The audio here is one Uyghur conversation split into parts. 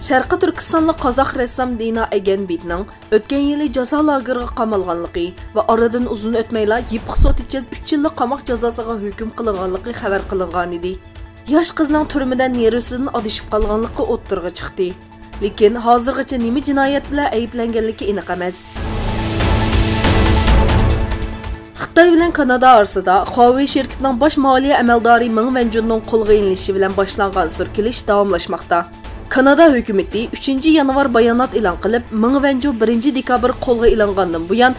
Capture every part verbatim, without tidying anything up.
شەرقىي تۈركىستانلىق قازاق رەسسام دىنا ئەگەنبىتنىڭ ئۆتكەن يىلى جازا لاگېرىغا قامالغانلىقى ۋە ئارىدىن ئۇزۇن ئۆتمەيلا يېپىق سوت ئىچىدە ئۈچ يىللىق قاماق جازاسىغا ھۆكۈم قىلىنغانلىقى خەۋەر قىلىنغانىدى. ياش قىزنىڭ تۈرمىدە نېرۋىسىدىن ئادىشىپ قالغانلىقى ئوتتۇرىغا چىقتى. لېكىن ھازىرغىچە نېمە جىنايەت بىلەن ئەيىبلەنگەنلىكى ئېنىق ئەمەس. خىتاي بىلەن كانادا ئارىسىدا خۇاۋېي شىركىتىنىڭ باش مالىيە ئەمەلدارى مېڭ ۋەنجۇننىڭ قولغا ئېلىنىشى بىلەن باشلانغان سۈركىلىش داۋاملاشماقتا. كانادا ھۆكۈمىتى ئۈچىنچى يانۋار بايانات ئېلان قىلىپ، مېڭ ۋەنجۇ بىرىنچى دېكابىر قولغا ئېلىنغاندىن بۇيان،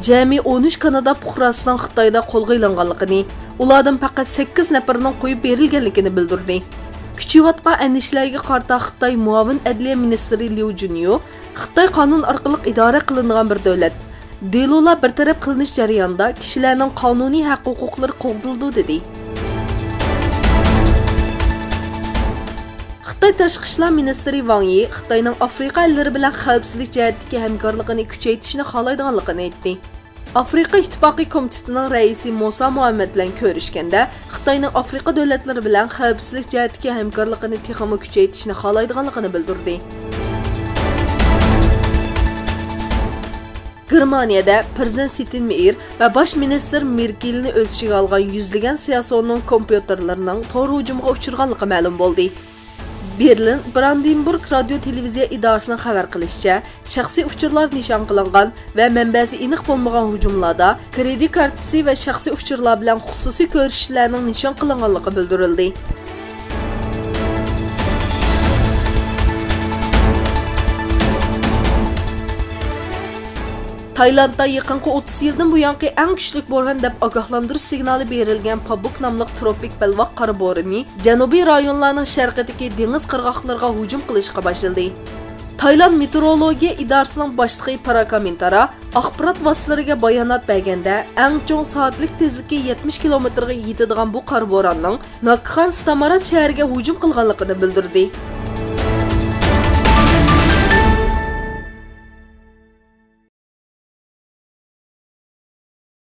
جەمئىي ئون ئۈچ كانادا پۇقراسىنىڭ خىتايدا قولغا ئېلىنغانلىقىنى، ئۇلاردىن پەقەت سەككىز نەپىرىنىڭ قويۇپ بېرىلگەنلىكىنى بىلدۈردى. كۈچىيىۋاتقان ئەندىشىلەرگە قارىتا خىتاي مۇئاۋىن ئەدلىيە مىنىستىرى ليۇ جۈنيو، خىتاي قانۇن ئارقىلىق ئىدارە قىلىنىدىغان بىر دۆلەت. دېلولار بىر تەرەپ قىلىنىش جەريانىدا كىشىلەرنىڭ قانۇنىي ھەق-ھوقۇقلىرى قوغدىلىدۇ، دېدى. خىتاي تاشقى ئىشلار مىنىستىرى ۋاڭ يى خىتاينىڭ ئافرىقا ئەللىرى بىلەن خەۋپسىزلىك جەھەتتىكى ھەمكارلىقىنى كۈچەيتىشنى خالايدىغانلىقىنى ئېيتتى. ئافرىقا ئىتتىپاقى كومىتېتىنىڭ رەئىسى مۇسا مۇھەممەد بىلەن كۆرۈشكەندە، خىتاينىڭ ئافرىقا دۆلەتلىرى بىلەن خەۋپسىزلىك جەھەتتىكى ھەمكارلىقىنى تېخىمۇ كۈچەيتىشنى خالايدىغانلىقىنى بىلدۈردى. گېرمانىيەدە پىرېزىدېنت سىتېنمېئېر ۋە باش مىنىستىر مېركېلنى ئۆز ئىچىگە ئالغان يۈزلىگەن سىياسىيوننىڭ كومپيۇتېرلىرىنىڭ تور ھۇجۇمىغا ئۇچرىغانلىقى مەلۇم بولدى. بېرلىن براندېنبۇرگ رادىيو تېلېۋىزىيە ئىدارىسىنىڭ خەۋەر قىلىشىچە، شەخسىي ئۇچۇرلار نىشان قىلىنغان ۋە مەنبەسى ئېنىق بولمىغان ھۇجۇملاردا كىرېدىت كارتىسى ۋە شەخسىي ئۇچۇرلار بىلەن خۇسۇسىي كۆرۈشۈشلەرنىڭ نىشان قىلىنغانلىقى بىلدۈرۈلدى. تايلاندتا يېقىنقى ئوتتۇز يىلدىن بۇيانقى ئەڭ كۈچلۈك بوران دەپ ئاگاھلاندۇرۇش سىگنالى بېرىلگەن پابۇك ناملىق تروپىك بەلباغ قارا بورىنى جەنۇبىي رايونلارنىڭ شەرقىدىكى دېڭىز قىرغاقلىرىغا ھۇجۇم قىلىشقا باشلىدى. تايلاند مېتېئورولوگىيە ئىدارىسىنىڭ باشلىقى پاراكامىنتارا ئاخبارات ۋاسىتىلىرىگە بايانات بەرگەندە، ئەڭ چوڭ سائەتلىك تېزلىكى يەتمىش كىلومېتىرغا يېتىدىغان بۇ قارا بوراننىڭ ناكخان ستامارات شەھىرىگە ھۇجۇم قىلغانلىقىنى بىلدۈردى.